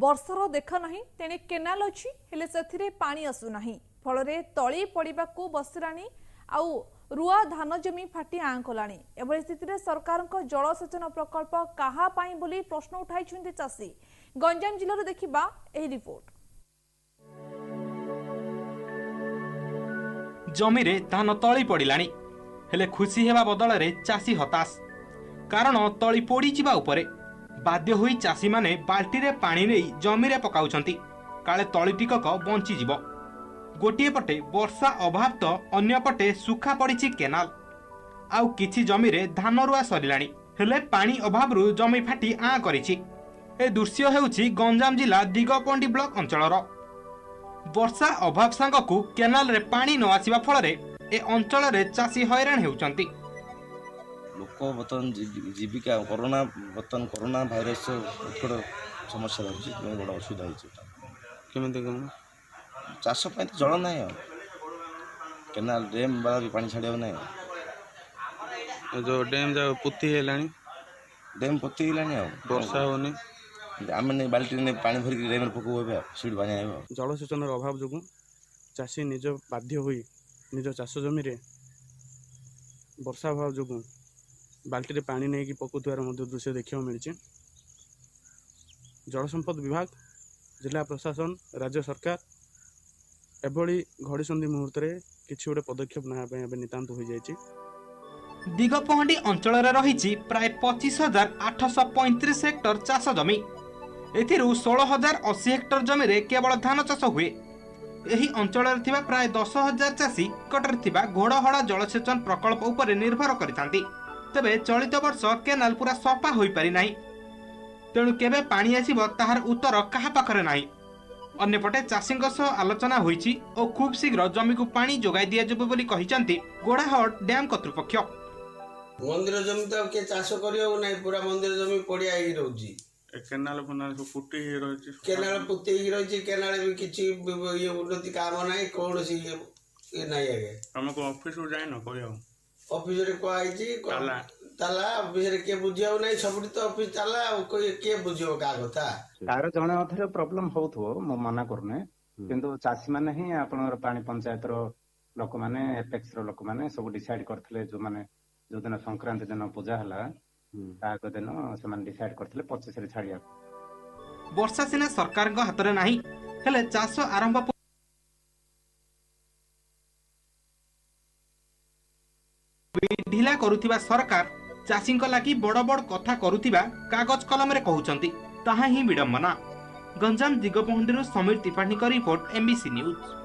ବର୍ଷାର ଦେଖା ନାହିଁ। ତେଣେ କେନାଲ ଅଛି, ହେଲେ ସେଥିରେ ପାଣି ଆସୁନାହିଁ। ଫଳରେ ତଳି ପଡ଼ିବାକୁ ବସିଲାଣି ଆଉ ରୁଆ ଧାନ ଜମି ଫାଟି ଆଁ କଲାଣି। ଏଭଳି ସ୍ଥିତିରେ ସରକାରଙ୍କ ଜଳସେଚନ ପ୍ରକଳ୍ପ କାହା ପାଇଁ ବୋଲି ପ୍ରଶ୍ନ ଉଠାଇଛନ୍ତି ଚାଷୀ। ଗଞ୍ଜାମ ଜିଲ୍ଲାରୁ ଦେଖିବା ଏହି ରିପୋର୍ଟ। ଜମିରେ ଧାନ ତଳି ପଡ଼ିଲାଣି, ହେଲେ ଖୁସି ହେବା ବଦଳରେ ଚାଷୀ ହତାଶ। କାରଣ ତଳି ପୋଡ଼ିଯିବା ଉପରେ। ବାଧ୍ୟ ହୋଇ ଚାଷୀମାନେ ବାଲ୍ଟିରେ ପାଣି ନେଇ ଜମିରେ ପକାଉଛନ୍ତି, କାଳେ ତଳି ଟିକକ ବଞ୍ଚିଯିବ। ଗୋଟିଏ ପଟେ ବର୍ଷା ଅଭାବ ତ ଅନ୍ୟପଟେ ଶୁଖା ପଡ଼ିଛି କେନାଲ। ଆଉ କିଛି ଜମିରେ ଧାନ ରୁଆ ସରିଲାଣି, ହେଲେ ପାଣି ଅଭାବରୁ ଜମି ଫାଟି ଆଁ କରିଛି। ଏ ଦୃଶ୍ୟ ହେଉଛି ଗଞ୍ଜାମ ଜିଲ୍ଲା ଦିଗପଣ୍ଡି ବ୍ଲକ ଅଞ୍ଚଳର। ବର୍ଷା ଅଭାବ ସାଙ୍ଗକୁ କେନାଲରେ ପାଣି ନ ଆସିବା ଫଳରେ ଏ ଅଞ୍ଚଳରେ ଚାଷୀ ହଇରାଣ ହେଉଛନ୍ତି। ଲୋକ ବର୍ତ୍ତମାନ ଜୀବିକା କରୋନା, ବର୍ତ୍ତମାନ କରୋନା ଭାଇରସ୍ ଉତ୍କଟ ସମସ୍ୟା ଧରିଛି, ସେଥିପାଇଁ ବଡ଼ ଅସୁବିଧା ହେଇଛି। କେମିତି କ'ଣ ଚାଷ ପାଇଁ ତ ଜଳ ନାହିଁ, ଆଉ କେନାଲ ଡ୍ୟାମ୍ ବାଲା ବି ପାଣି ଛାଡ଼ିବାକୁ ନାହିଁ। ଯେଉଁ ଡ୍ୟାମ୍ ଯାକ ପୋତି ହେଲାଣି, ଡ୍ୟାମ୍ ପୋତି ହେଇଲାଣି, ଆଉ ବର୍ଷା ହେଉନି। ଆମେ ନେଇ ବାଲ୍ଟିରେ ନେଇ ପାଣି ଭରିକି ଡ୍ୟାମ୍ରେ ପକାଉ ଏବେ, ଆଉ ସେଇଠୁ ପାଣି ଆଣିବ। ଜଳସେଚନର ଅଭାବ ଯୋଗୁଁ ଚାଷୀ ନିଜ ବାଧ୍ୟ ହୋଇ ନିଜ ଚାଷ ଜମିରେ ବର୍ଷା ଅଭାବ ଯୋଗୁଁ ବାଲ୍ଟିରେ ପାଣି ନେଇକି ପକାଉଥିବାର ମଧ୍ୟ ଦୃଶ୍ୟ ଦେଖିବାକୁ ମିଳିଛି। ଜଳସମ୍ପଦ ବିଭାଗ, ଜିଲ୍ଲା ପ୍ରଶାସନ, ରାଜ୍ୟ ସରକାର ଏଭଳି ଘଡ଼ିସନ୍ଧି ମୁହୂର୍ତ୍ତରେ କିଛି ଗୋଟେ ପଦକ୍ଷେପ ନେବା ପାଇଁ ଏବେ ନିତାନ୍ତ ହୋଇଯାଇଛି। ଦିଗପହଣ୍ଡି ଅଞ୍ଚଳରେ ରହିଛି ପ୍ରାୟ 25,835 ହେକ୍ଟର ଚାଷ ଜମି। ଏଥିରୁ 16,080 ହେକ୍ଟର ଜମିରେ କେବଳ ଧାନ ଚାଷ ହୁଏ। ଏହି ଅଞ୍ଚଳରେ ଥିବା ପ୍ରାୟ 10,000 ଚାଷୀ ନିକଟରେ ଥିବା ଘୋଡ଼ହଡ଼ା ଜଳସେଚନ ପ୍ରକଳ୍ପ ଉପରେ ନିର୍ଭର କରିଥାନ୍ତି। ତେବେ ଚଳିତ ବର୍ଷ କେନାଲ ପୁରା ସଫା ହୋଇପାରିନାହିଁ, ତେଣୁ କେବେ ପାଣି ଆସିବ ତାହାର ଉତ୍ତର କାହା ପାଖରେ ନାହିଁ। ଅନ୍ୟପଟେ ଚାଷୀଙ୍କ ସହ ଆଲୋଚନା ହୋଇଛି ଓ ଖୁବ୍ ଶୀଘ୍ର ଜମିକୁ ପାଣି ଯୋଗାଇ ଦିଆଯିବ ବୋଲି କହିଛନ୍ତି ଗୋଡ଼ାହଟ ଡ୍ୟାମ୍ କର୍ତ୍ତୃପକ୍ଷ। ମନ୍ଦିର ଜମି ତ ଆଉ କିଏ ଚାଷ କରିବାକୁ ନାହିଁ, ପୁରା ମନ୍ଦିର ଜମି ପଡ଼ିଆ ହେଇକି ରହୁଛି। କେନାଲ ଫେନାଲ ସବୁ ପୋତି ହେଇ ରହିଛି, କେନାଲ ପୋତି ହେଇକି ରହିଛି। କେନାଲ ବି କିଛି ଇଏ ଉନ୍ନତି କାମ ନାହିଁ, କୌଣସି ଇଏ ନାହିଁ ଆଜ୍ଞା। ତମକୁ ଅଫିସକୁ ଯାଇନ କହିବାକୁ? ଅଫିସରେ କୁହାହେଇଛି, ତାଲା ଅଫିସରେ କିଏ ବୁଝିବାକୁ ନାହିଁ। ସବୁଠି ତ ଅଫିସ ତାଲା, ଆଉ କିଏ ବୁଝିବ କାହା କଥା? ତାର ଜଣେ ଅଧରେ ପ୍ରୋବ୍ଲେମ ହଉଥିବ, ମୁଁ ମନା କରୁନି, କିନ୍ତୁ ଚାଷୀମାନେ ହିଁ ଆପଣଙ୍କର ପାଣି ପଞ୍ଚାୟତର ଲୋକମାନେ, ଏପେକ୍ସ ର ଲୋକମାନେ ସବୁ ଡିସାଇଡ କରିଥିଲେ। ଯୋଉମାନେ ଯୋଉଦିନ ସଂକ୍ରାନ୍ତି ଦିନ ପୂଜା ହେଲା ତା ଆଗ ଦିନ ସେମାନେ ଡିସାଇଡ କରିଥିଲେ 25ରେ ଛାଡିବାକୁ। ବର୍ଷା ସିନା ସରକାରଙ୍କ ହାତରେ ନାହିଁ, ହେଲେ ଚାଷ ଆରମ୍ଭ ଢିଲା କରୁଥିବା ସରକାର ଚାଷୀଙ୍କ ଲାଗି ବଡ଼ ବଡ଼ କଥା କରୁଥିବା କାଗଜ କଲମରେ କହୁଛନ୍ତି, ତାହା ହିଁ ବିଡ଼ମ୍ବନା। ଗଞ୍ଜାମ ଦିଗପହଣ୍ଡିରୁ ସମୀର ତ୍ରିପାଠୀଙ୍କ ରିପୋର୍ଟ, ଏମ୍ବିସି ନ୍ୟୁଜ୍।